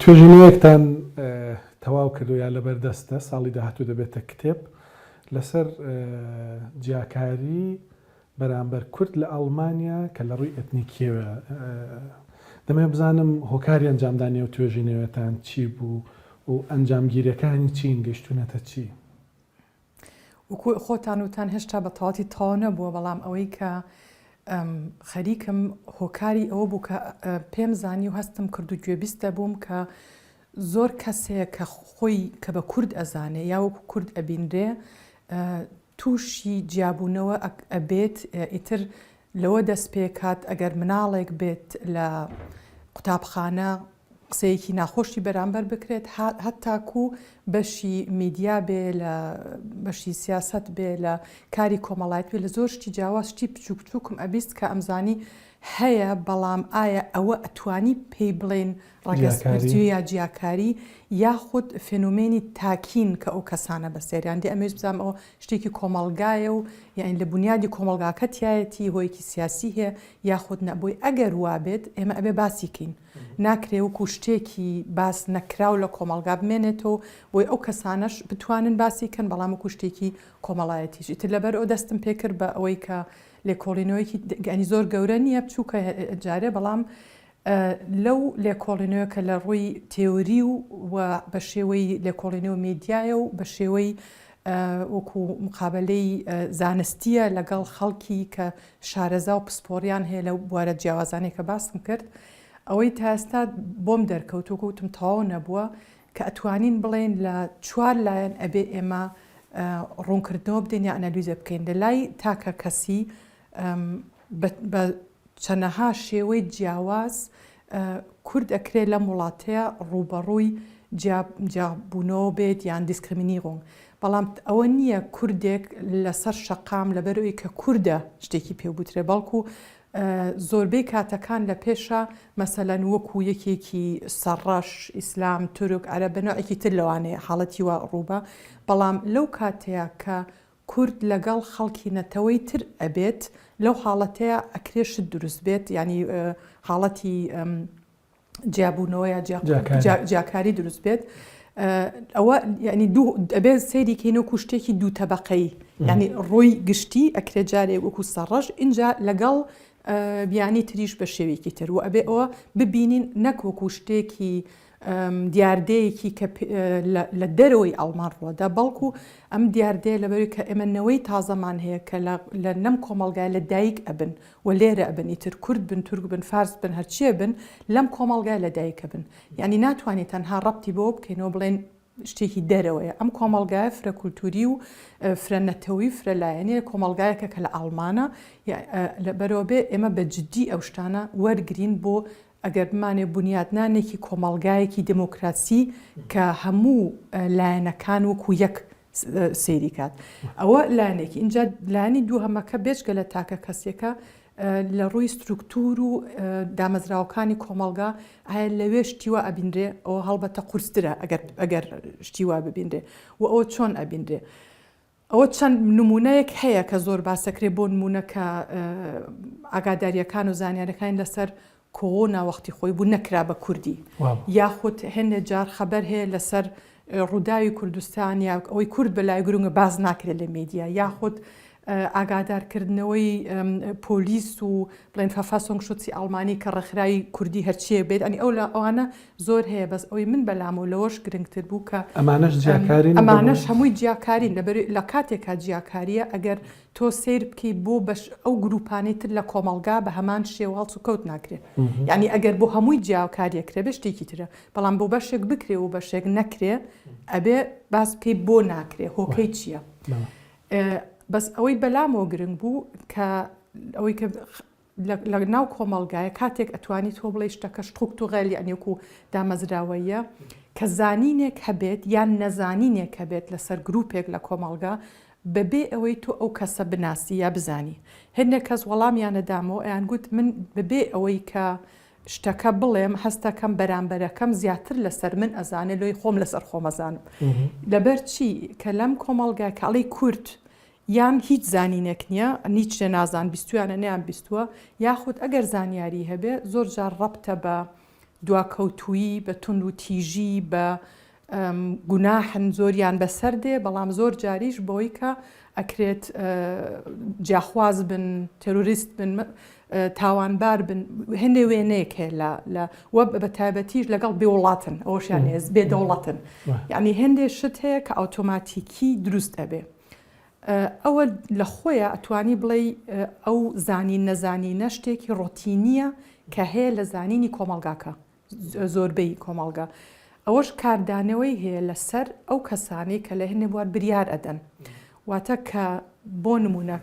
توێژینەوەیەکتان تەواو کردووە یا لەبەردەستە، ساڵی داهاتوو دەبێتە کتێب، لەسەر جیاکاری بەرامبەر کورد لە ئەڵمانیا کە لە ڕووی ئێتنیکییەوە دەمەوێت بزانم هۆکاری ئەنجامدانی ئەو توێژینەوەتان چی بوو و ئەنجامگیرییەکانی چین، گەیشتوونەتە چی؟ وەکو خۆتان وتان هێشتا بە تەواوەتی تەواو نەبووە، بەڵام ئەوەی کە خەریکم هۆکاری ئەوە بوو کە پێم زانی و هەستم کرد و گوێبیست دەبووم کە زۆر کەس هەیە کە خۆی کە بە کورد ئەزانێ یا وەکو کورد ئەبینرێ تووشی جیابوونەوە ئەبێت ئیتر لەوە دەست پێکات ئەگەر مناڵێک بێت لە قوتابخانە قسەیەکی ناخۆشی بەرامبەر بکرێت هەتاکو بەشی میدیا بێ لە بەشی سیاسەت بێ لە کاری کۆمەڵایەت بێ لە زۆر شتی جیاواز شتی بچوک بچوکم ئەبیست کە ئەمزانی هەیە بەڵام ئایا ئەوە ئەتوانی پێی بڵێین ڕەگەزپەرستی یا جیاکاری یاخود فێنۆمێنی تاکین کە ئەو کەسانە بەسەریان دێ ئەمەوێت بزانم ئەوە شتێکی کۆمەڵگایە و یانی لە بونیادی کۆمەڵگاکە تیایەتی هۆیەکی سیاسی هەیە یاخود نە بۆی ئەگەر وابێت ئێمە ئەبێ باسی کەین ناکرێ وەکو شتێکی باس نەکراو لە کۆمەڵگا بمێنێتەوە بۆی ئەو کەسانەش بتوانن باسی کەن بەڵام وەکو شتێکی کۆمەڵایەتیش ئیتر لەبەر ئەو دەستم پێکرد بە ئەوەی کە لێکۆڵینەوەیەکی یانی زۆر گەورە نییە بچووکە جارێ بەڵام لەو لێکۆڵینەوە کە لە ڕووی تێوری و و بە شێوەی لێکۆڵینەوە میدیایە و بە شێوەی وەکو مقابلەی زانستیە لەگەڵ خەڵکی کە شارەزا و پسپۆڕیان هەیە لەو بوارە جیاوازانەی کە باسم کرد، ئەوەی تا ئێستا بۆم دەرکەوت وەکو وتم تەواو نەبووە، کە ئەتوانین بڵێین لە چوار لایەن ئەبێ ئێمە ڕوونکردنەوە بدەین یا ئەنالیزە بکەین لە لای تاکە کەسی بە چەنەها شێوەی جیاواز کورد ئەکرێ لەم وڵاتەیە ڕووبەڕووی جیابوونەوە بێت یان Diskriminierung بەڵام ئەوە نییە کوردێک لەسەر شەقام لەبەرئەوەی کە کوردە شتێکی پێ بوترێ بەڵکو زۆربەی کاتەکان لە پێشا مەسەلەن وەکو یەکێکی سەرڕەش، ئیسلام، تورک، عەرەب بە نەوعێکی تر لەوانەیە حاڵەتی وا ڕووبا بەڵام لەو کاتەیا کە کورد لەگەڵ خەڵکی نەتەوەی تر ئەبێت لەو حاڵەتەیا ئەکرێ شت دروست بێت یانی حاڵەتی جیابوونەوە یا جیاکاری دروست بێت ئەوە ینی دوو ئەبێ سەیری کەین وەکو شتێکی دوو تەبقەی ینی ڕووی گشتی ئەکرێ جارێ وەکو سەڕەش اینجا لەگەڵ بیانی تریش بە شێوێکی تر و ئەبێ ئەوە ببینین نەک وەکو شتێکی دیاردەیەکی کە لە دەرەوەی ئەڵمان ڕووەدا بەڵکو ئەم دیاردەیە لەبەری کە ئێمە نەوەی تازەمان هەیە کە لە نەم کۆمەڵگای لە دایک ئەبن و لێرە ئەبن ئیتر کورد بن تورک بن فارس بن هەرچیە بن لەم کۆمەڵگای لە دایک ئەبن یانی ناتوانین تەنها ڕەبتی بەوە بکەینەوە بڵێن شتێکی دەرەوەیە ئەم کۆمەڵگایە فرە کولتوری و فرە نەتەوی فرە لایەنیە کۆمەڵگایەکە کە لە ئاڵمانە لەبەرەوە بێ ئێمە بە جدی ئەو شتانە وەرگین بۆ ئەگەر بمانێ بنیاتنانێکی کۆمەڵگایەکی دموکراسی کە هەموو لایەنەکان وەکو یەک سەیری کات ئەوە لایەنێکی ئینجا لایەنی دووهەمەکە بێجگە لە تاکە کەسێکە لە ڕووی سترکتور و دامەزراوەکانی کۆمەڵگا ئایا لەوێ شتیوا ئەبینرێ ئەوە هەڵبەتە قورسترە ئەگەر ئەگەر شتیوا ببینرێ و ئەوە چۆن ئەبینرێ ئەوە چەند نمونەیەک هەیە کە زۆر باسەکرێ بۆ نمونە کە ئاگاداریەکان و زانیارەکانی لەسەر کۆرۆنا وەختی خۆی بوو نەکرا بە کوردی یاخود هێندێ جار خەبەر هەیە لەسەر ڕووداوی کوردستان یا ئەوەی کورد بە لای گرنگە باس ناکرێت لە میدیا یاخود ئاگادارکردنەوەی پۆلیس و بڵێن Verfassungsschutz ی ئەڵمانی کە ڕێکخراوی کوردی هەرچیە بێت ئەنی ئەو لە ئەوانە زۆر هەیە بەس ئەوەی من بەلامەوە لەوەش گرنگتر بوو کە ئەمانەش جیاکارین ئەمانەش هەمووی جیاکارین لەبەر لە کاتێکا جیاکاریە ئەگەر تۆ سەیر بکەی بۆ بەش ئەو گروپانەی تر لە کۆمەڵگا بە هەمان شێوە هەڵسوکەوت ناکرێ یعنی ئەگەر بۆ هەمووی جیاکاریە کرێ بێ شتێکی ترە بەڵام بۆ بەشێک بکرێ و بەشێک نەکرێ ئەبێ باس بکەی بۆ ناکرێ هۆکەی چییە؟ بەس ئەوەی بەلامەوە گرنگ بوو کە ئەوەی کە لە ناو کۆمەڵگایە کاتێک ئەتوانی تۆ بڵێی شتەکە strukturell یانی وەکو دامەزراوەییە کە زانینێک هەبێت یان نەزانینێک هەبێت لەسەر گروپێک لە کۆمەڵگا بەبێ ئەوەی تۆ ئەو کەسە بناسی یا بزانی هەندێک کەس وەڵامیان ئەدامەوە ئەیان گوت من بەبێ ئەوەی کە شتەکە بڵێم هەستەکەم بەرامبەرەکەم زیاتر لەسەر من ئەزانێ لۆی خۆم لەسەر خۆم ئەزانم لەبەر چی کە لەم کۆمەڵگا کاڵی کورد یان هیچ زانینێک نییە نیچ نازان بیستویانە نیان بیستووە یاخود ئەگەر زانیاری هەبێ زۆر جار ڕەبتە بە. دواکەوتوویی، بە توندوتیژی، بە گوناحن زۆریان بەسەر دێ، بەڵام زۆر جاریش بەوەی کە ئەکرێت جیاخواز بن، تێرۆریست بن، تاوانبار بن، هەندێ وێنەیەک هەیە لە لە و بە تایبەتیش لەگەڵ بێ وڵاتن، ئەوەشیان هەیە بێ دەوڵەتن. یانی هەندێ شت هەیە کە ئەوتۆماتیکی دروست ئەبێ. ئەوە لە خۆیا ئەتوانی بڵێی ئەو زانین نەزانینە شتێکی ڕۆتینییە کە هەیە لە زانینی کۆمەڵگاکە، زۆربەی کۆمەڵگا. ئەوەش کاردانەوەی هەیە لەسەر ئەو کەسانەی کە لە هەندێ بوار بریار ئەدەن. واتە کە بۆ نموونە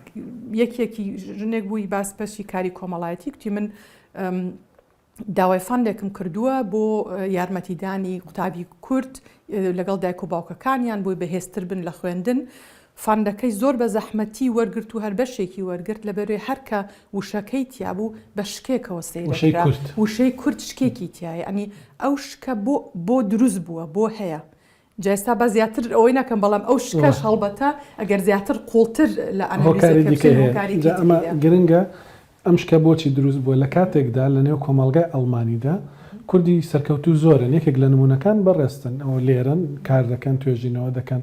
یەکێکی ژنێک بووی باس بەشی کاری کۆمەڵایەتی کوتی من داوای fund ێکم کردووە بۆ یارمەتیدانی قوتابی کورد لەگەڵ دایک و باوکەکانیان بۆی بەهێزتر بن لە خوێندن fund ەکەی زۆر بە زەحمەتی وەرگرت و هەر بەشێکی وەرگرت لەبەرێ هەر کە وشەکەی تیابوو بە شکێکەوە سەیرەکرا وشەی کورد شکێکی تیایە یانی ئەو شکە بۆ بۆ دروست بووە بۆ هەیە جا ئێستا با زیاتر ئەوەی نەکەم بەڵام ئەو شکەش هەڵبەتە ئەگەر زیاتر قوڵتر لە هۆکاری ئەنالیزەکە دیکەی بچین هەیە هۆکارێکی جا تری ئەمە هەیە. گرنگە ئەم شکە بۆچی دروست بووە لە کاتێکدا لە نێو کۆمەڵگای ئەڵمانیدا کوردی سەرکەوتوو زۆرن یەکێک لە نموونەکان بەڕێزتن ئەوە لێرەن کار دەکەن توێژینەوە دەکەن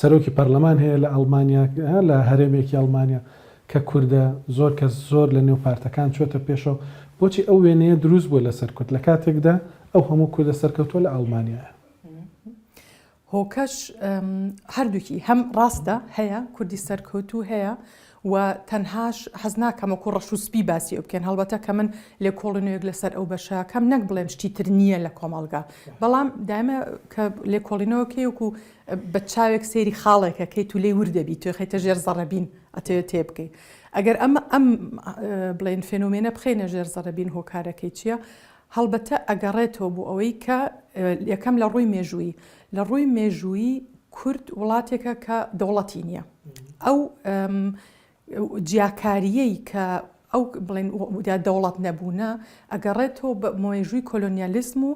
سەرۆکی پەرلەمان هەیە لە ئەڵمانیا لە هەرێمێکی ئەڵمانیا کە کوردە زۆر کەس زۆر لە نێو پارتەکان چۆتە پێشەوە بۆچی ئەو وێنەیە دروست بووە لەسەر کورد لە کاتێکدا ئەو هەموو کوردە سەرکەوتووە لە ئەڵمانیایە؟ هۆکەش هەردووکی هەم ڕاستە هەیە کوردی سەرکەوتوو هەیە و تەنهاش حەز ناکەم وەکو ڕەش و سپی باسی ئەو بکەین هەڵبەتە کە من لێکۆڵینەوەیەک لەسەر ئەو بەشەکەم نەک بڵێم شتی تر نییە لە کۆمەڵگا بەڵام دایمە کە لێکۆڵینەوەکەی وەکو بە چاوێک سەیری خاڵێکەکەی تو لێی ورد دەبی توێخەیتە ژێر زەڕەبین ئەتەوێت تێ بکەی ئەگەر ئەمە ئەم بڵێن فێنۆمێنە بخەینە ژێر زەڕەبین هۆکارەکەی چییە هەڵبەتە ئەگەڕێتەوە بۆ ئەوەی کە یەکەم لە ڕووی مێژوویی، لە ڕووی مێژوویی کورد وڵاتێکە کە دەوڵەتی نییە. ئەو جیاکارییەی کە ئەو بڵێن دەوڵەت نەبوونە ئەگەڕێتەوە بە مێژووی کۆلۆنیالیسم و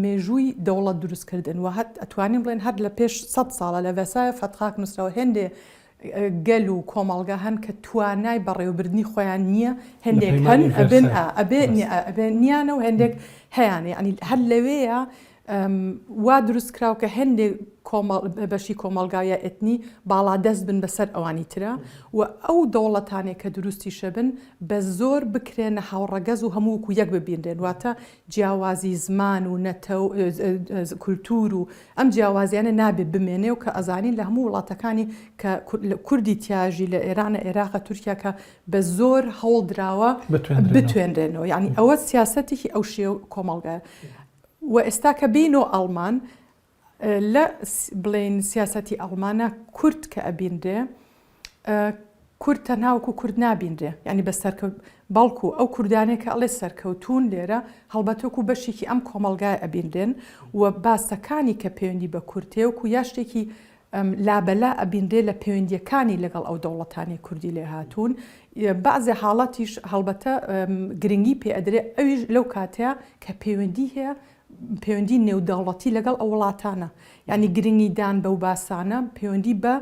مێژووی دەوڵەت دروستکردن و هەت ئەتوانین بڵێن هەر لە پێش سەد ساڵە لە ڤەسایە فەتخاک نووسراوە هێندێ گەل و کۆمەڵگا هەن کە توانای بەڕێوەبردنی خۆیان نییە، هێندێک هەن ئەبن ئەبێ ئەبێ نییانە و هێندێک هەیانە یانی هەر لەوێیە وا دروست کراو کە هێندێک کۆمەڵ بەشی کۆمەڵگا یا ئێتنی باڵادەست بن بەسەر ئەوانی ترە و ئەو دەوڵەتانێک کە دروستیشە بن بە زۆر بکرێنە هاوڕەگەز و هەموو وەکو یەک ببینرێن واتە جیاوازی زمان و نەتەو کولتوور و ئەم جیاوازیانە نابێ بمێنێ و کە ئەزانین لە هەموو وڵاتەکانی کە کوردی تیاژی لە ئێرانە ئێراقە تورکیا کە بە زۆر هەوڵ دراوە بتوێنرێنەوە یعنی ئەوە سیاسەتێکی ئەو شێو کۆمەڵگایە و ئێستا کە بینەوە ئەڵمان لە بڵێین سیاسەتی ئەڵمانە کورد کە ئەبینرێ کورد تەنها وەکو کورد نابینرێ یعنی بە سەرکەوت بەڵکو ئەو کوردانەی کە ئەڵێ سەرکەوتوون لێرە هەڵبەت وەکو بەشێکی ئەم کۆمەڵگای ئەبینرێن و باسەکانی کە پەیوەندی بە کورد هەیە وەکو یا شتێکی لابەلا ئەبینرێ لە پەیوەندیەکانی لەگەڵ ئەو دەوڵەتانی کوردی لێ هاتوون بەعزێ حاڵەتیش هەڵبەتە گرنگی پێ ئەدرێ ئەویش لەو کاتەیە کە پەیوەندی هەیە پەیوەندی نێودەوڵەتی لەگەڵ ئەو وڵاتانە یعنی گرنگی دان بەو باسانە پەیوەندی بە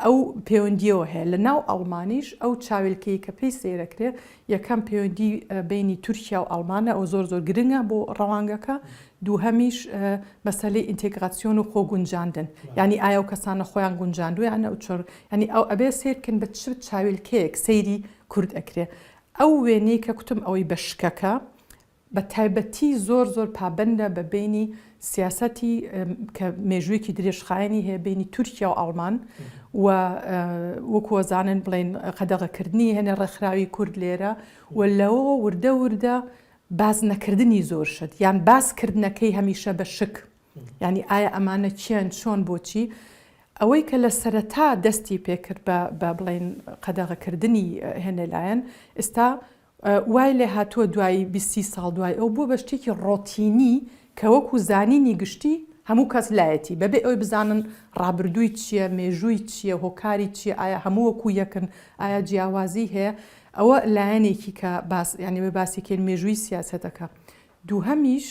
ئەو پەیوەندیەوە هەیە لە ناو ئەڵمانیش ئەو چاویلکەی کە پێی سەیرەکرێ یەکەم پەیوەندی بینی تورکیا و ئەڵمانە ئەو زۆر زۆر گرنگە بۆ ڕەوانگەکە دووهەمیش مەسەلەی Integration و خۆ گونجاندن یعنی ئایا ئەو کەسانە خۆیان گونجاندویانە و چۆن یعنی ئەو ئەبێ سەیر بکەن بە چ چاویلکەیەک سەیری کورد ئەکرێ ئەو وێنەی کە کوتم ئەوەی بە شکەکە بە تایبەتی زۆر زۆر پابەندە بە بەینی سیاسەتی کە مێژوویەکی درێژخایەنی هەیە بینی تورکیا و ئەڵمان و وەکو وەزانن بڵێن قەدەغەکردنی هەنێ ڕێکخراوی کورد لێرە و لەوەوە وردە وردە باس نەکردنی زۆر شت یان باس کردنەکەی هەمیشە بە شک یانی ئایا ئەمانە کێن چۆن بۆچی ئەوەی کە لە سەرەتا دەستی پێکرد بە بڵێن قەدەغەکردنی هێنێ لایەن ئێستا وای لێ هاتووە دوای 20 ساڵ دوای ئەو بووە بە شتێکی ڕۆتینی کە وەکو زانینی گشتی هەموو کەس لایەتی بەبێ ئەوەی بزانن ڕابردووی چییە مێژووی چییە هۆکاری چییە ئایا هەموو وەکو یەکن ئایا جیاوازی هەیە ئەوە لایەنێکی کە باس یانی بە باسی کەین مێژووی سیاسەتەکە دووهەمیش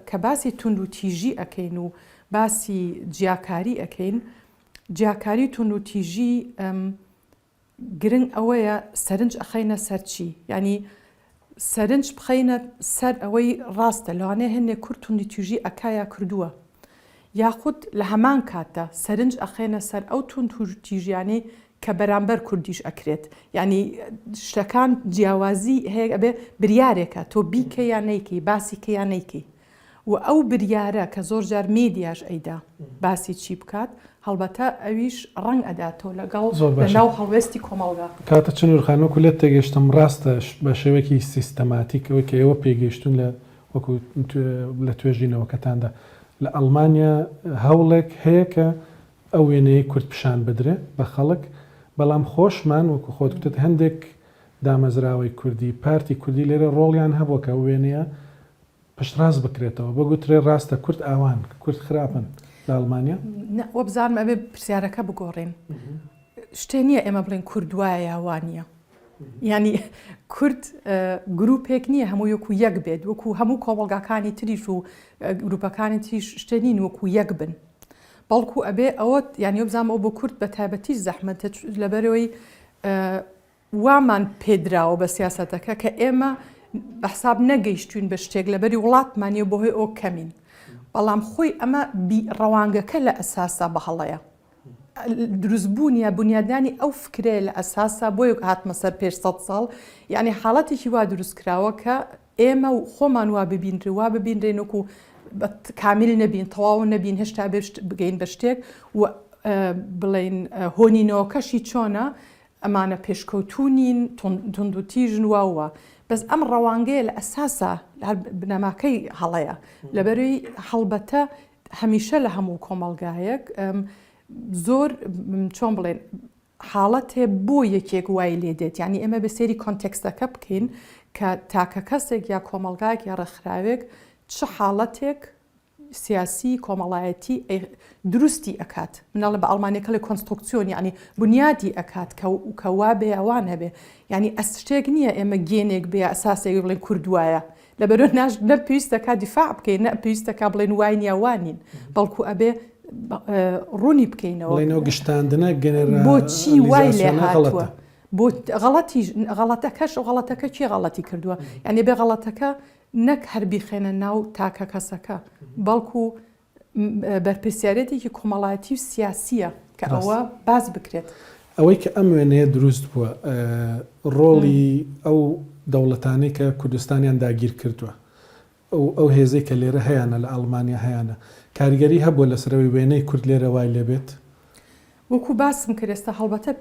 کە باسی توندوتیژی ئەکەین و باسی جیاکاری ئەکەین جیاکاری و توندوتیژی گرنگ ئەوەیە سەرنج ئەخەینە سەر چی یانی. سەرنج بخەینە سەر ئەوەی ڕاستە لەوانەیە هەندێک کورد توندوتیژی ئەکا یا کردووە یاخود لە هەمان کاتدا سەرنج ئەخەینە سەر ئەو توندوتیژیانەی کە بەرامبەر کوردیش ئەکرێت یانی شتەکان جیاوازی هەیە ئەبێ بریارێکە تۆ بیکەی یا نەیکەی باسی کەی یا نەیکەی و ئەو بریارە کە زۆر جار میدیاش ئەیدا باسی چی بکات هەڵبەتە ئەویش ڕەنگ ئەداتەوە لەگەڵ زۆر لە باشە ناو هەڵوێستی کۆمەڵگا. کاکە چنور خان وەکو لێت تێگەیشتم ڕاستە بە شێوەیەکی سیستەماتیک ئەوەی کە ئێوە پێی گەیشتوون لە وەکو لە توێژینەوەکەتاندا لە ئەڵمانیا هەوڵێک هەیە کە ئەو وێنەیەی کورد پیشان بدرێ بە خەڵک بەڵام خۆشمان وەکو خۆت گوتت هەندێک دامەزراوەی کوردی پارتی کوردی لێرە ڕۆڵیان هەبووە کە ئەو وێنەیە پشتڕاست بکرێتەوە بگوترێ ڕاستە کورد ئاوان کورد خراپن لە ئەڵمانیا؟ نا وەبزانم ئەبێ پرسیارەکە بگۆڕین شتێ نییە ئێمە بڵێن کورد وایە یا وا نییە یعنی کورد گروپێک نییە هەموو وەکو یەک بێت وەکو هەموو کۆمەڵگاکانی تریش و گروپەکانی تریش شتێ نین وەکو یەک بن بەڵکو ئەبێ ئەوە یعنی وەبزانم ئەو بۆ کورد بە تایبەتیش زەحمەتە لەبەرەوەی وامان پێدراوە بە سیاسەتەکە کە ئێمە بە حساب نەگەیشتوین بە شتێک لەبەری وڵاتمان نیە بۆ هۆی ئەو کەمین بەڵام خۆی ئەمە ڕەوانگەکە لە ئەساسا بە هەڵەیە دروستبوون یا بنیادنانی ئەو فکرەیە لە ئەساسا بۆیە هاتمە سەر پێش سەد ساڵ یعنی حاڵەتێکی وا دروست کراوە کە ئێمە و خۆمان وا ببینرێ وا ببینرێن وەکو کامیل نەبین تەواو نەبین هێشتا بێشت بگەین بە شتێک و بڵین هۆنینەوەکەشی چۆنە ئەمانە پێشکەوتوو نین، توندوتیژن و و. بەس ئەم ڕەوانگەیە لە ئەساسا هەر بنەماکەی هەڵەیە. لەبەرەی هەڵبەتە هەمیشە لە هەموو کۆمەڵگایەک زۆر چۆن بڵێن حاڵەتێ بۆ یەکێک وای لێ دێت یعنی ئێمە بە سێری context ەکە بکەین کە تاکە کەسێک یا کۆمەڵگایەک یا ڕێکخراوێک چ حاڵەتێک سیاسی کۆمەڵایەتی دروستی ئەکات مناڵە بە ئەڵمانیەکە لە Konstruktion یعنی بنیادی ئەکات کە کە وا بێ یا وا نەبێ یعنی ئەس شتێک نییە ئێمە گێنێک بێ ئەساسێک بڵێن کورد وایە لەبەرۆ ناش نە پێویستەکە دیفاع بکەین نە پێویستەکە بڵێن وای نیە وا نین بەڵکو ئەبێ ڕوونی بکەینەوە بڵێنەوە گشتاندنە بۆچی وای لێ هاتووە بۆ غەڵەتی غەڵەتەکەش غەڵەتەکە کێ غەڵەتی کردووە یعنی بێ غەڵەتەکە نەک هەر بیخەینە ناو تاکەکەسەکە، بەڵکو بەرپرسیارێتێکی کۆمەڵایەتی و سیاسییە کە ئەوە باس بکرێت. ئەوەی کە ئەم وێنەیە دروست بووە، ڕۆڵی ئەو دەوڵەتانەی کە کوردستانیان داگیر کردووە، ئەو هێزەی کە لێرە هەیانە لە ئەڵمانیا هەیانە، کاریگەری هەبووە لەسەر ئەوەی وێنەی کورد لێرە وای لێ بێت؟ وەکو باسم کرد ئێستا هەڵبەتە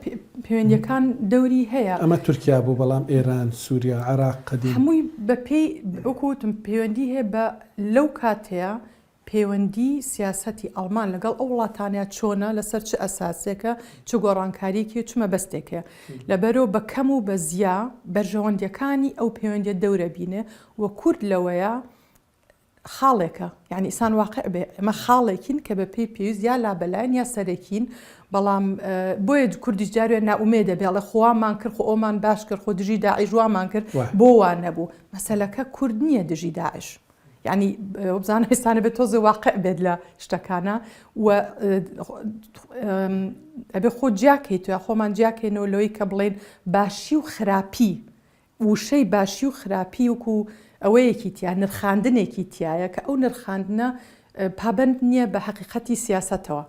پەیوەندیەکان دەوری هەیە. ئەمە تورکیا بوو بەڵام ئێران، سوریا، عێراق قەدیم. هەمووی بە پێی وەکو وتم پەیوەندی هەیە بە لەو کاتەیە پەیوەندی سیاسەتی ئەڵمان لەگەڵ ئەو وڵاتانە چۆنە لەسەر چ ئەساسێکە چ گۆڕانکاریەکی و چ مەبەستێک هەیە لەبەرەوە بە کەم و بە زیا بەرژەوەندیەکانی ئەو پەیوەندیە دەورە بینێ و کورد لەوەیە خاڵێکە یانی ئیسان واقع بێ ئەمە خاڵێکین کە بە پێی پێویست یا لابەلاین یا سەرەکین بەڵام بۆیە کوردیش جارێ نائومێدە بێڵێ خوامان کرد خۆ ئەومان باش کرد خۆ دژی داعش وامان کرد بۆ وان نەبوو مەسەلەکە کورد نییە دژی داعش یعنی بزانە ئێستانە بێت تۆزێ واقع بێت لە شتەکانە و ئەبێ خۆ جیاکەیت یا خۆمان جیاکەینەوە لەوەی کە بڵێن باشی و خراپی وشەی باشی و خراپی وەکو ئەوەیەکی تیا نرخاندنێکی تیایە کە ئەو نرخاندنە پابەند نییە بە حەقیقەتی سیاسەتەوە.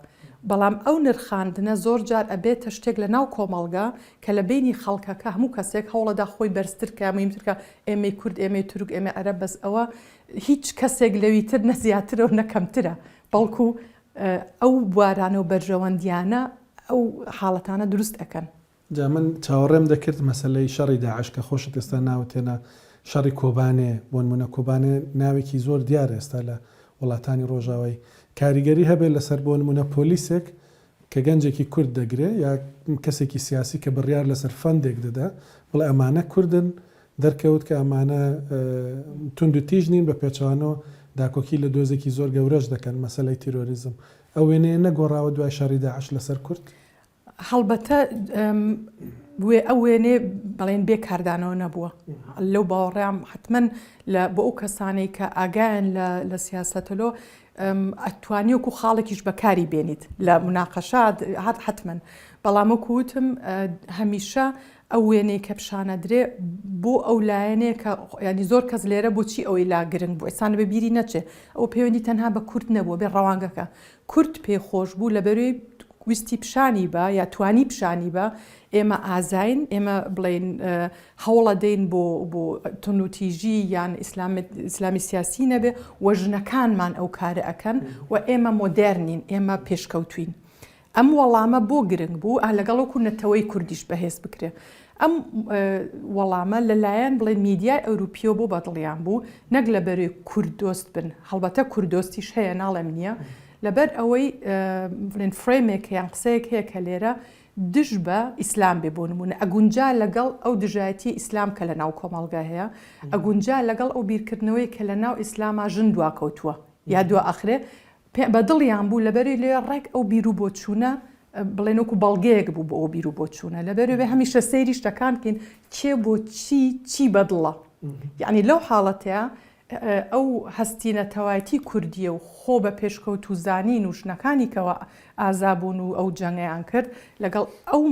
بەڵام ئەو نرخاندنە زۆر جار ئەبێتە شتێک لە ناو کۆمەڵگا کە لە بەینی خەڵکەکە هەموو کەسێک هەوڵەدا خۆی بەرزتر کا موهیمتر کا ئێمەی کورد ئێمەی تورک ئێمەی عەرەب بەس ئەوە هیچ کەسێک لەوی تر نە زیاترە و نە کەمترە بەڵکو ئەو بوارانە و بەرژەوەندیانە ئەو حاڵەتانە دروست ئەکەن. جا من چاوەڕێم دەکرد مەسەلەی شەڕی داعش کە خۆشت ئێستا ناوت هێنا شەڕی کۆبانێ بۆنمونە کۆبانێ ناوێکی زۆر دیارە ئێستا لە وڵاتانی ڕۆژاوایی کاریگەری هەبێت لەسەر بۆنمونە پۆلیسێک کە گەنجێکی کورد دەگرێ یا کەسێکی سیاسی کە بڕیار لەسەر fund ێک دەدا بڵێ ئەمانە کوردن دەرکەوت کە ئەمانە توند و تیژ نین بە پێچەوانەوە داکۆکی لە دۆزێکی زۆر گەورەش دەکەن مەسەلەی تیرۆریزم ئەو وێنەیە نەگۆڕاوە دوای شەڕی داعش لەسەر کورد؟ هەڵبەتە وێ ئەو وێنەیە بەڵێن بێ کاردانەوە نەبووە لەو باوەڕیان حتمما لە بۆ ئەو کەسانەی کە ئاگایان لە سیاسەتەلۆ ئەتوانی وەکو خاڵێکیش بەکاری بێنیت لە مناقەشات هەر حتمما بەڵام وەکو وتم هەمیشە. ئەو وێنەی کە پیشانەدرێ بۆ ئەو لایەنەیە کە یانی زۆر کەس لێرە بۆچی ئەوەی لا گرنگ بوو ئێستا بە بیری نەچێ ئەو پەیوەندی تەنها بە کورد نەبووە بێ ڕەوانگەکە کورد پێ خۆش بوو لە بەروی ویستی پیشانی بە یا توانی پیشانی بە ئێمە ئازاین ئێمە بڵێن هەوڵەدەین بۆ بۆ توندوتیژی یان ئیسلامی سیاسی نەبێ و ژنەکانمان ئەو کارە ئەکەن و ئێمە مۆدێرنین ئێمە پێشکەوتوین ئەم وەڵامە بۆ گرنگ بوو ئا لەگەڵ وەکو نەتەوەی کوردیش بەهێز بکرێ. ئەم وەڵامە لە لایەن بڵێن میدیای ئەوروپییەوە بۆ بەدڵیان بوو نەک لەبەرێ کورد دۆست بن، هەڵبەتە کورد دۆستیش هەیە ناڵێم نییە، لەبەر ئەوەی بڵێن فرەیمێک یان قسەیەک هەیە کە لێرە دژ بە ئیسلام بێ بۆ نموونە ئەگونجا لەگەڵ ئەو دژایەتیی ئیسلام کە لە ناو کۆمەڵگا هەیە، ئەگونجا لەگەڵ ئەو بیرکردنەوەی کە لە ناو ئیسلاما ژن دواکەوتووە یا دوا ئەخرێ پێ بە دڵیان بوو لەبەری لێ ڕێک ئەو بیرو بۆچوونە بڵێن وەکو بەڵگەیەک بوو بۆ ئەو بیرو بۆچوونە لەبەری بێ هەمیشە سەیری شتەکان بکەین کێ بۆ چی چی بەدڵە یعنی لەو حاڵەتەیە ئەو هەستی نەتەوایەتی کوردیە و خۆ بە پێشکەوت و زانین و ژنەکانی کەەوە ئازابوون و ئەو جەنگیان کرد لەگەڵ ئەو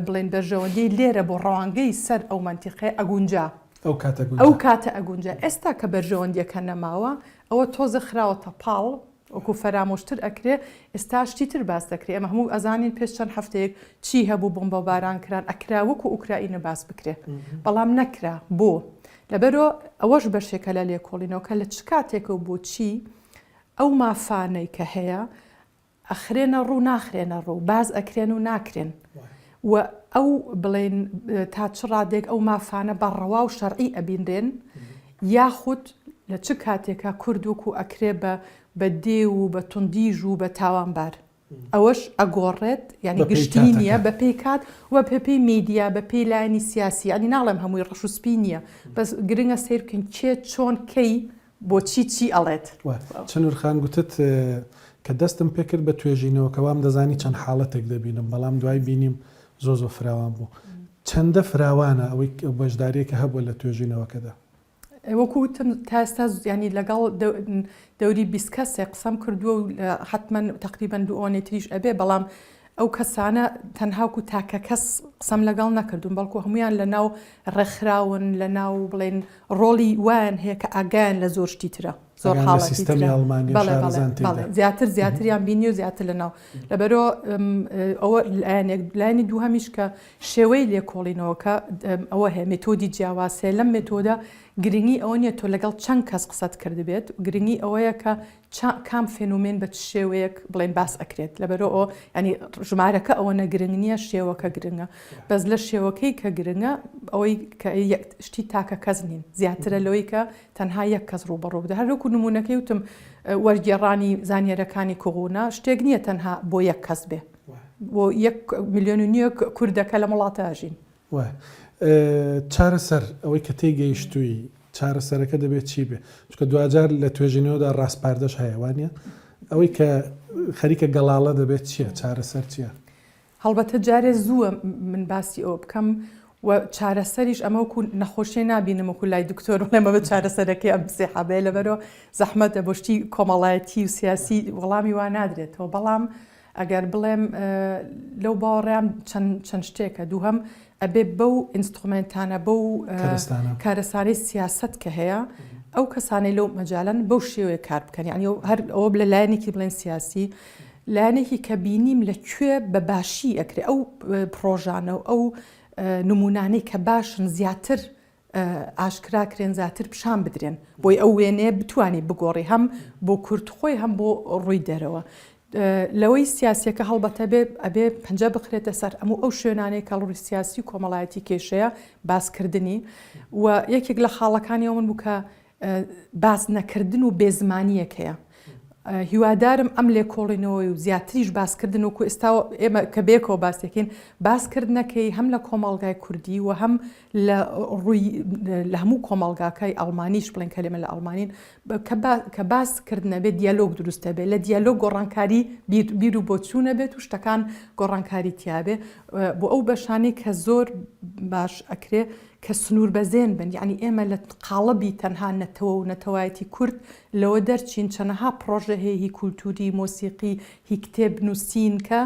بڵێن بەرژەوەندی لێرە بۆ ڕەوانگەی سەر ئەو مەنتیقەیە ئەگونجا ئەو کاتە گونجا. ئەو کاتە ئەگونجا ئێستا کە بەرژەوەندیەکە نەماوە ئەوە تۆزێ خراوەتە پاڵ وەکو فەرامۆشتر ئەکرێ ئێستا شتی تر باس دەکرێ ئێمە هەموو ئەزانین پێش چەند هەفتەیەک چی هەبوو بۆمبەباران کران ئەکرا وەکو ئوکرائینە باس بکرێ بەڵام نەکرا بۆ لەبەرۆ ئەوەش بەشێکە لە لێکۆڵینەوەکە لە چ کاتێکە و بۆچی ئەو مافانەی کە هەیە ئەخرێنە ڕوو ناخرێنە ڕوو، باس ئەکرێن و ناکرێن و ئەو بڵێین تا چ ڕادەیەک ئەو مافانە بە ڕەوا و شەرعی ئەبینرێن یاخود لە چ کاتێکا کورد وەکو ئەکرێ بە بە دێو و بە توندیژ و بە تاوانبار ئەوەش ئەگۆڕێت یانی گشتی نییە بە پێی کات و بە پێی میدیا بە پێی لایەنی سیاسی یانی ناڵێم هەمووی ڕەش و سپی نییە بەس گرنگە سەیر بکەین کێ چۆن کەی بۆچی چی ئەڵێت؟ چنور خان گوتت کە دەستم پێکرد بە توێژینەوەکە وام دەزانی چەند حاڵەتێک دەبینم بەڵام دوای بینیم زۆر زۆر فراوان بوو. چەندە فراوانە ئەوەی بەشدارییە کە هەبووە لە توێژینەوەکەدا؟ وەکو وتم تا ئێستا یانی لەگەڵ دەوری 20 کەسێک قسەم کردووە و حتمما تقریبا دوو ئەوەنەی تریش ئەبێ بەڵام ئەو کەسانە تەنها وەکو تاکە کەس قسەم لەگەڵ نەکردوون بەڵکو هەموویان لە ناو ڕێکخراون لە ناو بڵێن ڕۆڵی وایان هەیە کە ئاگایان لە زۆر شتی ترە زۆر حاڵەتی سیستەمی ئەڵمانی بەڵێ زیاتر زیاتریان بینی و زیاتر لە ناو لەبەرۆ ئەوە لایەنێک لایەنی دووهەمیش کە شێوەی لێکۆڵینەوەکە ئەوە هەیە مێتۆدی جیاواز هەیە لەم مێتۆدە گرنگی ئەوە نییە تۆ لەگەڵ چەند کەس قسەت کردبێت گرنگی ئەوەیە کە کام فێنومێن بە چ شێوەیەک بڵێن باس ئەکرێت لەبەرئەوە ینی ژمارەکە ئەوەنە گرنگ نییە شێوەکە گرنگە بەس لە شێوەکەی کە گرنگە ئەوەی کە شتی تاکە کەس نین زیاترە لەوەی کە تەنها یەک کەس ڕووبەڕوو بدە هەروەکو نمونەکەی وتم وەرگێڕانی زانیارەکانی کۆغونا شتێک نییە تەنها بۆ یەک کەس بێ بۆ یەک ملیۆن و نییە کوردەکە لە وڵاتە ژین وایە. چارەسەر، ئەوەی کە تێیگەیشتووی، چارەسەرەکە دەبێت چی بێ؟ چونکە دواجار لە توێژینەوەدا ڕاسپاردەش هەیە، وا نییە؟ ئەوەی کە خەریکە گەڵاڵە دەبێت چییە؟ چارەسەر چییە؟ هەڵبەتە جارێ زووە من باسی ئەوە بکەم و چارەسەریش ئەمە وەکو نەخۆشیە نابینم وەکو لای دکتۆر بڵێم ئەمە چارەسەرەکەی ئەم سێ حەبەیە لەبەرەوە زەحمەتە بۆ شتی کۆمەڵایەتی و سیاسی وەڵامی وا نادرێتەوە بەڵام ئەگەر بڵێم لەو باوەڕیان چەند شتێکە دووهەم ئەبێ بەو instrument انە بەو کارەسانەی سیاست کە هەیە ئەو کەسانەی لەو مەجالن بەو شێوەیە کار بکەن یعنی هەر ئەوە لە لایەنێکی بڵێن سیاسی لایەنێکی کە بینیم لە کوێ بە باشی ئەکرێ ئەو پرۆژانە و ئەو نمونانەی کە باشن زیاتر ئاشکرا کرێن زیاتر پیشان بدرێن بۆی ئەو وێنەیە بتانی بگۆڕی هەم بۆ کورد خۆی هەم بۆ ڕووی دەرەوە. لەوەی سیاسیەکە هەڵبەتە بێ ئەبێ پەنجە بخرێتە سەر ئەموو ئەو شوێنانەی کە ڕووی سیاسی و کۆمەڵایەتی کێشەیە باسکردنی و یەکێک لە خاڵەکانی ئەو من بوو کە باس نەکردن و بێزمانیەک هەیە هیوادارم ئەم لێکۆڵینەوەی و زیاتریش باسکردن وەکو ئێستا ئێمە کە بێکەوە باسێکین باسکردنەکەی هەم لە کۆمەڵگای کوردی و هەم لە ڕووی لە هەموو کۆمەڵگاکای ئەڵمانیش بڵێن کە لێمە لە ئەڵمانین کە باس کردنە بێت دیالۆگ دروستە بێت لە دیالۆگ گۆڕانکاری بیر و بۆچوونە بێت و شتەکان گۆڕانکاری تیاابێ بۆ ئەو بەشانەی کە زۆر باش ئەکرێ کە سنوور بەزێن بن یعنی ئێمە لە قاڵبی تەنها نەتەوە و نەتەوایەتی کورد لەوە دەرچین چەنەها پڕۆژە هەیە هی کولتووری مۆسیقی هی کتێب نووسین کە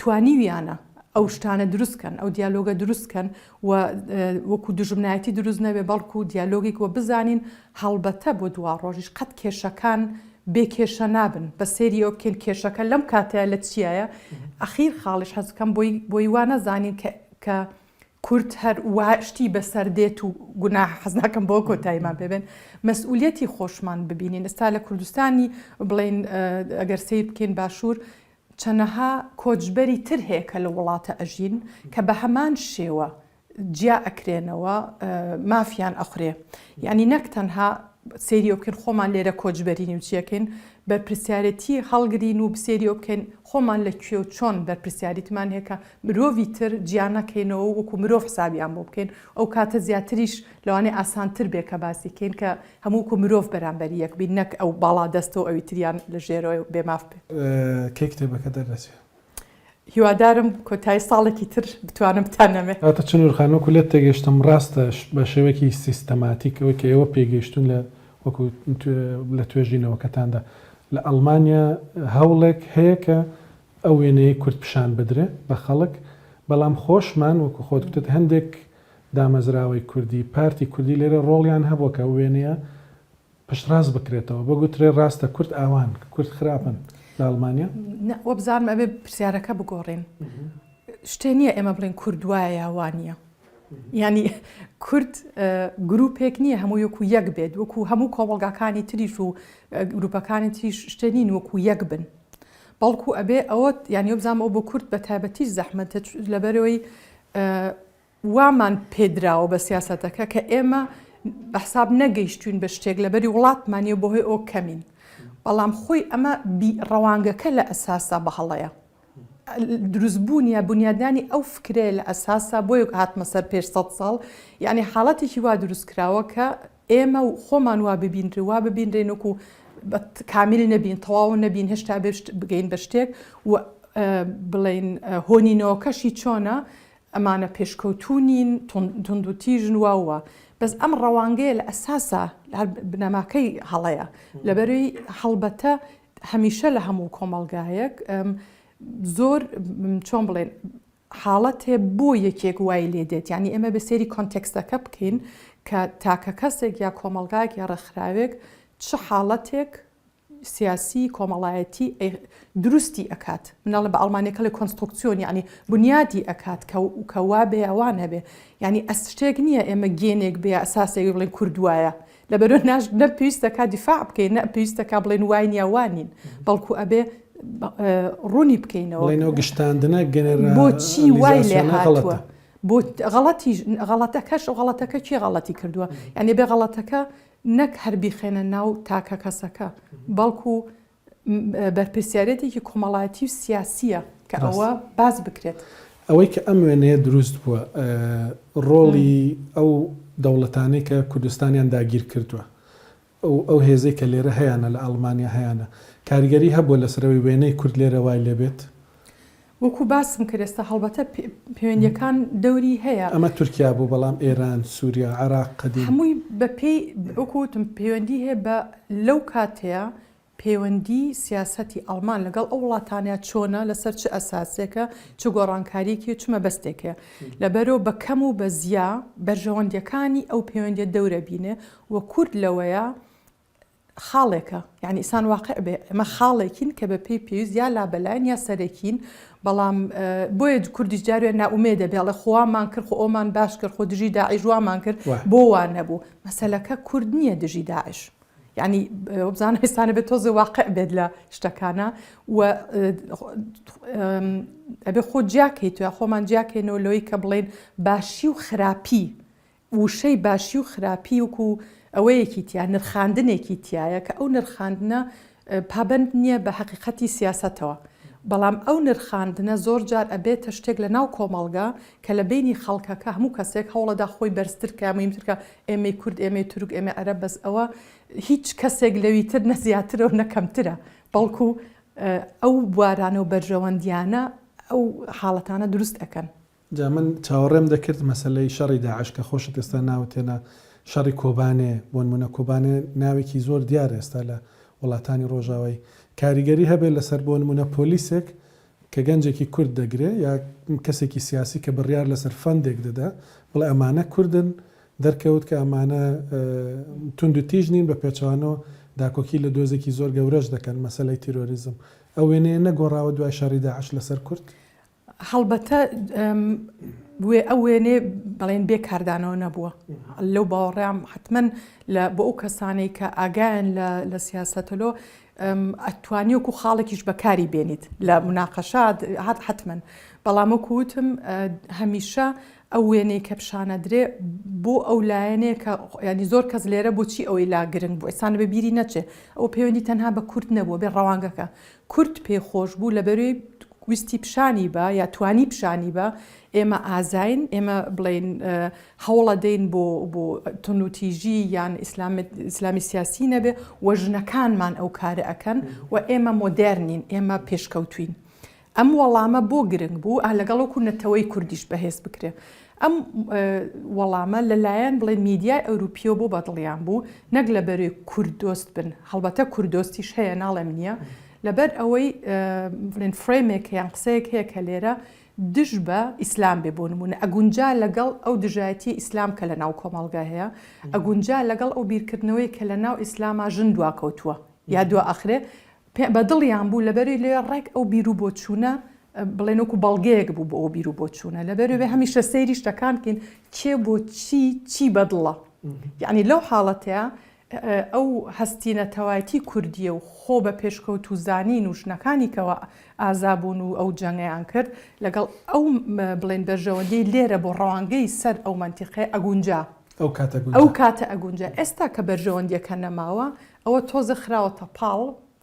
توانیویانە. ئەو شتانە دروست کەن، ئەو دیالۆگە دروست کەن و وەکو دوژمنایەتی دروست نەبێ بەڵکو دیالۆگێک و بزانین هەڵبەتە بۆ دواڕۆژیش قەت کێشەکان بێ کێشە نابن بەس سەیری ئەوە بکەین کێشەکە لەم کاتەیە لە چیایە ئەخیر خاڵیش حەز بکەم بۆی بۆی وا نەزانین کە کە کورد هەر وا شتی بەسەر دێت و گوناح حەز ناکەم بۆ کۆتاییمان پێ بێن مەسئولیەتی خۆشمان ببینین ئێستا لە کوردستانی بڵێین ئەگەر سەیر بکەین باشوور چەنەها کۆچبەری تر هەیە کە لە وڵاتە ئەژین کە بە هەمان شێوە جیا ئەکرێنەوە مافیان ئەخورێ یانی نەک تەنها سەیری ئەو بکەین خۆمان لێرە کۆچبەرین و چیەکەین بەرپرسیارێتی هەڵگرین و سەیری ئەو بکەین خۆمان لە کوێ و چۆن بەرپرسیاریتمان هەیە کە مرۆڤی تر جیا نەکەینەوە وەکو مرۆڤ حسابیان بۆ بکەین ئەو کاتە زیاتریش لەوانەیە ئاسانتر بێ کە باسی کەین کە هەموو وەکو مرۆڤ بەرامبەری یەک بین نەک ئەو باڵا دەستە و ئەوی تریان لە ژێرەوە بێ ماف بێ. کەی کتێبەکە دەردەچێ؟ هیوادارم کۆتایی ساڵێکی تر بتوانم بتانەمێ. کاکە چنور خان وەکو لێت تێگەیشتم ڕاستە بە شێوەیەکی سیستەماتیک ئەوەی کە ئێوە پێی گەیشتوون لە وەکو لە توێژینەوەکەتاندا لە ئەڵمانیا هەوڵێک هەیە کە ئەو وێنەیەی کورد پیشان بدرێ بە خەڵک بەڵام خۆشمان وەکو خۆت گوتت هەندێک دامەزراوەی کوردی پارتی کوردی لێرە ڕۆڵیان هەبووە کە ئەو وێنەیە پشتڕاست بکرێتەوە بگوترێ ڕاستە کورد ئاوان کورد خراپن لە ئەڵمانیا؟ نا وەبزانم ئەبێ پرسیارەکە بگۆڕین شتێ نییە ئێمە بڵێن کورد وایە یا وا نییە یعنی کورد گروپێک نییە هەموو وەکو یەک بێت وەکو هەموو کۆمەڵگاکانی تریش و گروپەکانی تریش شتێ نین وەکو یەک بن بەڵکو ئەبێ ئەوە یعنی وەبزانم ئەو بۆ کورد بە تایبەتیش زەحمەتە لەبەرەوەی وامان پێدراوە بە سیاسەتەکە کە ئێمە بە حساب نەگەیشتوین بە شتێک لەبەری وڵاتمان نیە بۆ هۆی ئەو کەمین بەڵام خۆی ئەمە ڕەوانگەکە لە ئەساسا بە هەڵەیە دروستبوون یا بنیادنانی ئەو فکرەیە لە ئەساسا بۆیە هاتمە سەر پێش سە ساڵ یعنی حاڵەتێکی وا دروست کراوە کە ئێمە و خۆمان وا ببینرێ وا ببینرێن وەکو کامیل نەبین تەواو نەبین هێشتا بگەین بە شتێک و بڵین هۆنینەوەکەشی چۆنە ئەمانە پێشکەوتوو نین، توندوتیژن و و. بەس ئەم ڕەوانگەیە لە ئەساسا هەر بنەماکەی هەڵەیە. لەبەرەی هەڵبەتە هەمیشە لە هەموو کۆمەڵگایەک زۆر چۆن بڵێن حاڵەتێ بۆ یەکێک وای لێ دێت یعنی ئێمە بە سێری context ەکە بکەین کە تاکە کەسێک یا کۆمەڵگایەک یا ڕێکخراوێک چ حاڵەتێک سیاسی کۆمەڵایەتی دروستی ئەکات من ئەڵێم بە ئەڵمانیەکە ئەڵێ Konstruktion یعنی بنیادی ئەکات کە کە وا بێ یا وا نەبێ یعنی ئەس شتێک نییە ئێمە گێنێک بێ یا ئەساسێک بڵێن کورد وایە لەبەرۆ ناش نە پێویستەکە دیفاع بکەین نە پێویستەکە بڵێن وای نیە وا نین بەڵکو ئەبێ ڕوونی بکەینەوە بڵێنەوە گشتاندنە بۆچی وای لێ هاتووە بۆ غەڵەتی غەڵەتەکەش غەڵەتەکە کێ غەڵەتی کردووە یعنی بێ غەڵەتەکە نەک هەر بیخەینە ناو تاکەکەسەکە، بەڵکو بەرپرسیارێتێکی کۆمەڵایەتی و سیاسییە کە ئەوە باس بکرێت. ئەوەی کە ئەم وێنەیە دروست بووە، ڕۆڵی ئەو دەوڵەتانەی کە کوردستانیان داگیر کردووە، ئەو هێزەی کە لێرە هەیانە لە ئەڵمانیا هەیانە، کاریگەری هەبووە لەسەر ئەوەی وێنەی کورد لێرە وای لێ بێت؟ وەکو باسم کرد ئێستا هەڵبەتە پەیوەندیەکان دەوری هەیە. ئەمە تورکیا بوو بەڵام ئێران، سوریا، عێراق قەدیم. هەمووی بە پێی وەکو وتم پەیوەندی هەیە بە لەو کاتەیە پەیوەندی سیاسەتی ئەڵمان لەگەڵ ئەو وڵاتانە چۆنە لەسەر چ ئەساسێکە چ گۆڕانکاریەکی و چ مەبەستێک هەیە لەبەرەوە بە کەم و بە زیا بەرژەوەندیەکانی ئەو پەیوەندیە دەورە بینێ و کورد لەوەیە خاڵێکە یانی ئیسان واقع بێ ئێمە خاڵێکین کە بە پێی پێویست یا لابەلاین یا سەرەکین بەڵام بۆیە کوردیش جارێ نائومێدە بێڵێ خوامان کرد خۆ ئەومان باش کرد خۆ دژی داعش وامان کرد بۆ وان نەبوو مەسەلەکە کورد نییە دژی داعش یعنی بزانە ئێستانە بێت تۆزێ واقع بێت لە شتەکانە و ئەبێ خۆ جیاکەیت یا خۆمان جیاکەینەوە لەوەی کە بڵێن باشی و خراپی وشەی باشی و خراپی وەکو ئەوەیەکی تیا، نرخاندنێکی تیایە کە ئەو نرخاندنە پابەند نییە بە هەقیقەتی سیاسەتەوە. بەڵام ئەو نرخاندنە زۆر جار ئەبێتە شتێک لە ناو کۆمەڵگا کە لە بەینی خەڵکەکە هەموو کەسێک هەوڵەدا خۆی بەرزتر کا، موهیمتر کا، ئێمەی کورد، ئێمەی تورک، ئێمەی عەرەب، بەس ئەوە هیچ کەسێک لەوی تر نە زیاترە و نە کەمترە، بەڵکو ئەو بوارانە و بەرژەوەندیانە ئەو حاڵەتانە دروست ئەکەن. جا من چاوەڕێم دەکرد مەسەلەی شەڕی داعش کە خۆشت ئێستا ناوت هێنا شەڕی کۆبانێ بۆنمونە کۆبانێ ناوێکی زۆر دیارە ئێستا لە وڵاتانی ڕۆژاوای کاریگەری هەبێت لەسەر بۆنمونە پۆلیسێک کە گەنجێکی کورد دەگرێ یا کەسێکی سیاسی کە بڕیار لەسەر fund ێک دەدا بڵێ ئەمانە کوردن، دەرکەوت کە ئەمانە توند و تیژ نین بە پێچەوانەوە داکۆکی لە دۆزێکی زۆر گەورەش دەکەن، مەسەلەی تیرۆریزم. ئەو وێنەیە نەگۆڕاوە دوای شەڕی داعش لەسەر کورد؟ هەڵبەتە وێ ئەو وێنەیە بەڵێن بێ کاردانەوە نەبووە. لەو باوەڕەیام حەتمەن لە بۆ ئەو کەسانەی کە ئاگایان لە لە سیاسەتەلۆ ئەتوانی وەکو خاڵێکیش بەکاری بێنیت لە مناقەشات حەتمەن بەڵام وەکو وتم هەمیشە ئەو وێنەی کە پیشانەدرێ بۆ ئەو لایەنەیە کە ینی زۆر کەس لێرە بۆچی ئەوەی لا گرنگ بوو ئێستا بە بیری نەچێ ئەو پەیوەندی تەنها بە کورد نەبووە بێ ڕەوانگەکە کورد پێ خۆش بوو لەبەروی ویستی پیشانی بە یا توانی پیشانی بە ئێمە ئازاین ئێمە بڵێین هەوڵەدەین بۆ بۆ توندوتیژی یان ئیسلامی سیاسی نەبێ و ژنەکانمان ئەو کارە ئەکەن و ئێمە مۆدێرنین ئێمە پێشکەوتوین. ئەم وەڵامە بۆ گرنگ بوو ئا لەگەڵ وەکو نەتەوەی کوردیش بەهێز بکرێ. ئەم وەڵامە لەلایەن بڵێن میدیای ئەوروپیەوە بۆ بەدڵیان بوو نەک لەبەرەی کورد دۆست بن هەڵبەتە کورد دۆستیش هەیە ناڵێم نییە لەبەر ئەوەی بڵێن فرەیمێک یان قسەیەک هەیە کە لێرە دژ بە ئیسلام بێ بۆ نموونە ئەگونجا لەگەڵ ئەو دژایەتی ئیسلام کە لە ناو کۆمەڵگا هەیە ئەگونجا لەگەڵ ئەو بیرکردنەوەی کە لە ناو ئیسلاما ژن دواکەوتووە یا دوا ئەخرێ پێ بە دڵیان بوو لەبەری لێ ڕێک ئەو بیر و بۆچوونە بڵێن وەکو بەڵگەیەک بوو بۆ ئەو بیر و بۆچوونە لەبەر بێ هەمیشە سەیری شتەکان بکەین کێ بۆ چی چی بەدڵە یعنی لەو حاڵەتەیە ئەو هەستی نەتەوایەتی کوردیە و خۆ بە پێشکەوتوو زانین و ژنەکانی کەوا ئازا بوون و ئەو جەنگەیان کرد لەگەڵ ئەو بڵێن بەرژەوەندیەی لێرە بۆ ڕەوانگەی سەر ئەو مەنتیقەیە ئەگونجا. ئەو کاتە گونجا. ئەو کاتە ئەگونجا. ئێستا کە بەرژەوەندیەکە نەماوە ئەوە تۆزێ خراوەتە پاڵ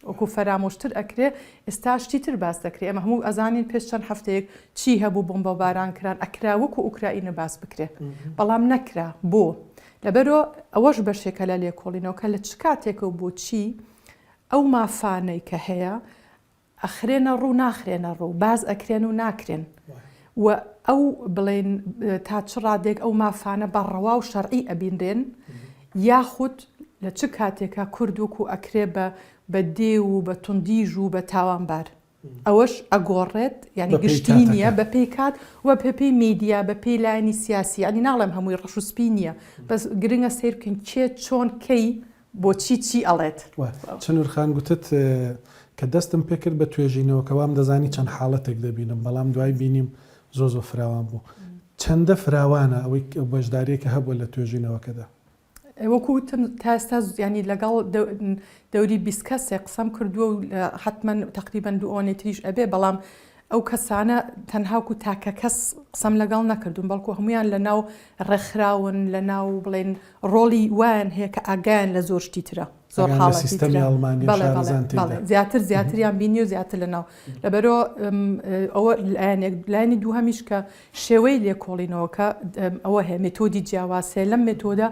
وەکو فەرامۆشتر ئەکرێ، ئێستا شتی تر باس دەکرێ، ئێمە هەموو ئەزانین پێش چەند هەفتەیەک چی هەبوو بۆمبەباران کران، ئەکرا وەکو ئوکرائینە باس بکرێ، بەڵام نەکرا، بۆ؟ لەبەرئ ئەوەش بەشێکە لە لێکۆڵینەوەکە لە چ کاتێکەو بۆچی ئەو مافانەی کە هەیە ئەخرێنە ڕوو ناخرێنە ڕوو، باس ئەکرێن و ناکرێن و ئەو بڵێین تا چ ڕادەیەک ئەو مافانە بە ڕەوا و شەرعی ئەبینرێن یاخود لە چ کاتێکا کورد وەکو ئەکرێ بە بە دێو و بە توندیژ و بە تاوانبار ئەوەش ئەگۆڕێت یانی گشتی نییە بە پێی کات و بە پێی میدیا بە پێی لایەنی سیاسی یانی ناڵێم هەمووی ڕەش و سپی نییە بەس گرنگە سەیر بکەین کێ چۆن کەی بۆچی چی ئەڵێت. وە چنور خان گوتت کە دەستم پێکرد بە توێژینەوەکە وام دەزانی چەند حاڵەتێک دەبینم بەڵام دوای بینیم زۆر زۆر فراوان بوو چەندە فراوانە ئەوەی بەشداریەکە هەبووە لە توێژینەوەکەدا؟ وەکو وتم تا ئێستا یانی لەگەڵ دەوری 20 کەسێک قسەم کردووە و حتمما تقریبا دوو ئەوەنەی تریش ئەبێ بەڵام ئەو کەسانە تەنها وەکو تاکە کەس قسەم لەگەڵ نەکردوون بەڵکو هەمویان لە ناو ڕێکخراون لە ناو بڵێن ڕۆڵی وایان هەیە کە ئاگایان لە زۆر شتی ترە زۆر حاڵەتی سیستەمی ئەڵمانی شارەزان تێدا زیاتر زیاتریان بینی و زیاتر لە ناو لەبەرۆ ئەوە لایەنێک لایەنی دووهەمیش کە شێوەی لێکۆڵینەوەکە ئەوە هەیە مێتۆدی جیاواز هەیە لەم مێتۆدە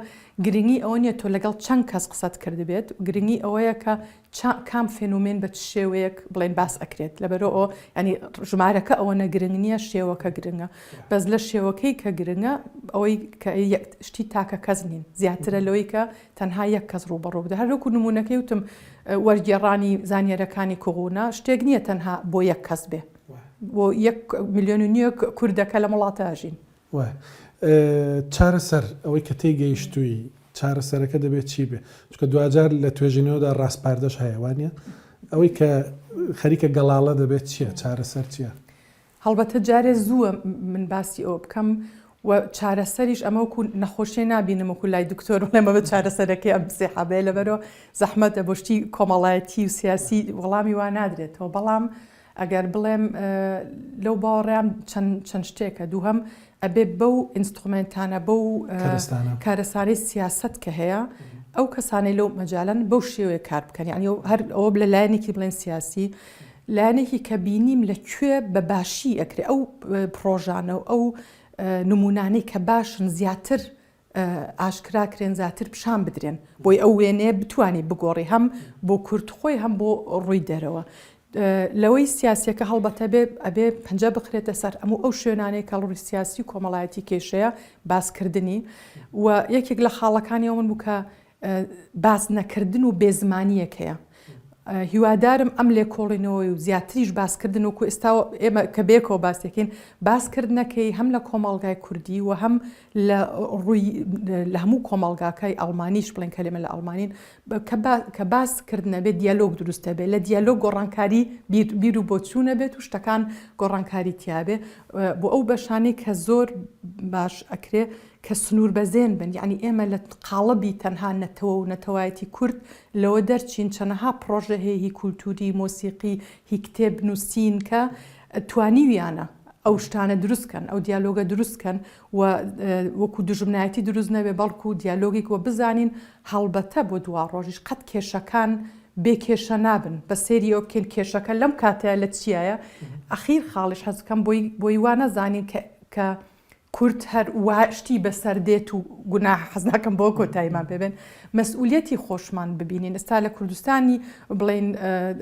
گرنگی ئەوە نییە تۆ لەگەڵ چەند کەس قسەت کردبێت گرنگی ئەوەیە کە کام فێنومێن بە چ شێوەیەک بڵێن باس ئەکرێت لەبەرئەوە ینی ژمارەکە ئەوەنە گرنگ نییە شێوەکە گرنگە بەس لە شێوەکەی کە گرنگە ئەوەی کە شتی تاکە کەس نین زیاترە لەوەی کە تەنها یەک کەس ڕووبەڕوو بدە هەر وەکو نمونەکەی وتم وەرگێڕانی زانیارەکانی کوغونا شتێک نییە تەنها بۆ یەک کەس بێ بۆ یەک ملیۆن و نیوێک کوردەکە لەم وڵاتە ئەژین. وایە. چارەسەر، ئەوەی کە تێیگەیشتووی، چارەسەرەکە دەبێت چی بێ؟ چونکە دواجار لە توێژینەوەدا ڕاسپاردەش هەیە، وانییە؟ ئەوەی کە خەریکە گەڵاڵە دەبێت چییە؟ چارەسەر چییە؟ هەڵبەتە جارێ زووە من باسی ئەوە بکەم و چارەسەریش ئەمە وەکو نەخۆشیە نابینم وەکو لای دکتۆر بڵێم ئەمە چارەسەرەکەی ئەم سێ حەبەیە لەبەرەوە زەحمەتە بۆ شتی کۆمەڵایەتی و سیاسی وەڵامی وا نادرێتەوە بەڵام ئەگەر بڵێم لەو باوەڕیان چەند شتێکە دووهەم ئەبێ بەو instrument انە بەو کارەسانەی سیاست کە هەیە ئەو کەسانەی لەو مەجالەن بەو شێوەیە کار بکەن یعنی هەر ئەوە لە لایەنێکی بڵێن سیاسی لایەنێکی کە بینیم لە کوێ بە باشی ئەکرێ ئەو پڕۆژانە و ئەو نمونانەی کە باشن زیاتر ئاشکرا کرێن زیاتر پیشان بدرێن بۆی ئەو وێنەیە بتانی بگۆڕی هەم بۆ کورد خۆی هەم بۆ ڕووی دەرەوە لەوەی سیاسیەکە هەڵبەتە بێ ئەبێ پەنجە بخرێتە سەر ئەموو ئەو شوێنانەی کە ڕووی سیاسی و کۆمەڵایەتی کێشەیە باسکردنی و یەکێک لە خاڵەکانی ئەو من بوو کە باس نەکردن و بێزمانیەک هەیە. هیوادارم ئەم لێکۆڵینەوەی و زیاتریش باسکردن وەکو ئێستا ئێمە کە بەیەکەوە باس دەکەین باسکردنەکەی هەم لە کۆمەڵگای کوردی و هەم لە ڕووی لە هەموو کۆمەڵگاکای ئەڵمانیش بڵێن کە لێمە لە ئەڵمانین کە باس کردنە بێت دیالۆگ دروست دەبێت لە دیالۆگ گۆڕانکاری بیر و بۆچوونە بێت و شتەکان گۆڕانکاری تیاابێ بۆ ئەو بەشانەی کە زۆر باش ئەکرێ کە سنوور بەزێن بن یعنی ئێمە لە قاڵبی تەنها نەتەوە و نەتەوایەتی کورد لەوە دەرچین چەنەها پڕۆژە هەیە هی کولتوری، مۆسیقی، هی کتێب نووسین کە توانیویانە ئەو شتانە دروست کەن، ئەو دیالۆگە دروست کەن و وەکو دوژمنایەتی دروست نەبێ بەڵکو دیالۆگێک و بزانین هەڵبەتە بۆ دواڕۆژیش قەت کێشەکان بێ کێشە نابن بە سەیری ئەوە بکەین کێشەکە لەم کاتەیە لە چیایە ئەخیر خاڵیش حەز بکەم بۆی بۆی وا نەزانین کە کە کورد هەر وا شتی بەسەر دێت و گوناحە حەز ناکەم بەوە کۆتاییمان پێ بێن مەسئولیەتی خۆشمان ببینین ئێستا لە کوردستانی بڵێین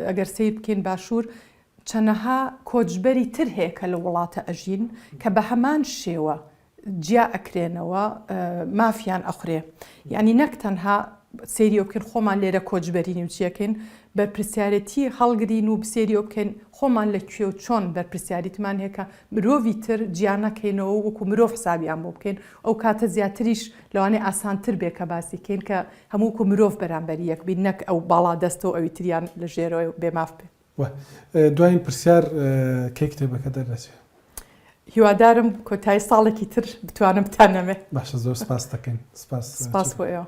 ئەگەر سەیر بکەین باشوور چەنەها کۆچبەری تر هەیە کە لە وڵاتە ئەژین کە بە هەمان شێوە جیا ئەکرێنەوە مافیان ئەخورێ یعنی نەک تەنها سەیری ئەو بکەین خۆمان لێرە کۆچبەرین و چیەکەین بەرپرسیارێتی هەڵگرین و سەیری ئەو بکەین خۆمان لە کوێ و چۆن بەرپرسیاریتمان هەیە کە مرۆڤی تر جیا نەکەینەوە و وەکو مرۆڤ حسابیان بۆ بکەین ئەو کاتە زیاتریش لەوانەیە ئاسانتر بێ کە باسی کەین کە هەموو وەکو مرۆڤ بەرامبەری یەک بین نەک ئەو باڵا دەستە و ئەوی تریان لە ژێرەوە بێ ماف بێ. وە دواین پرسیار کەی کتێبەکە دەردەچێ؟ هیوادارم کۆتایی ساڵێکی تر بتوانم بتانەمێ. باشە زۆر سپاست دەکەین. سپاس سپاس بۆ ئێوە.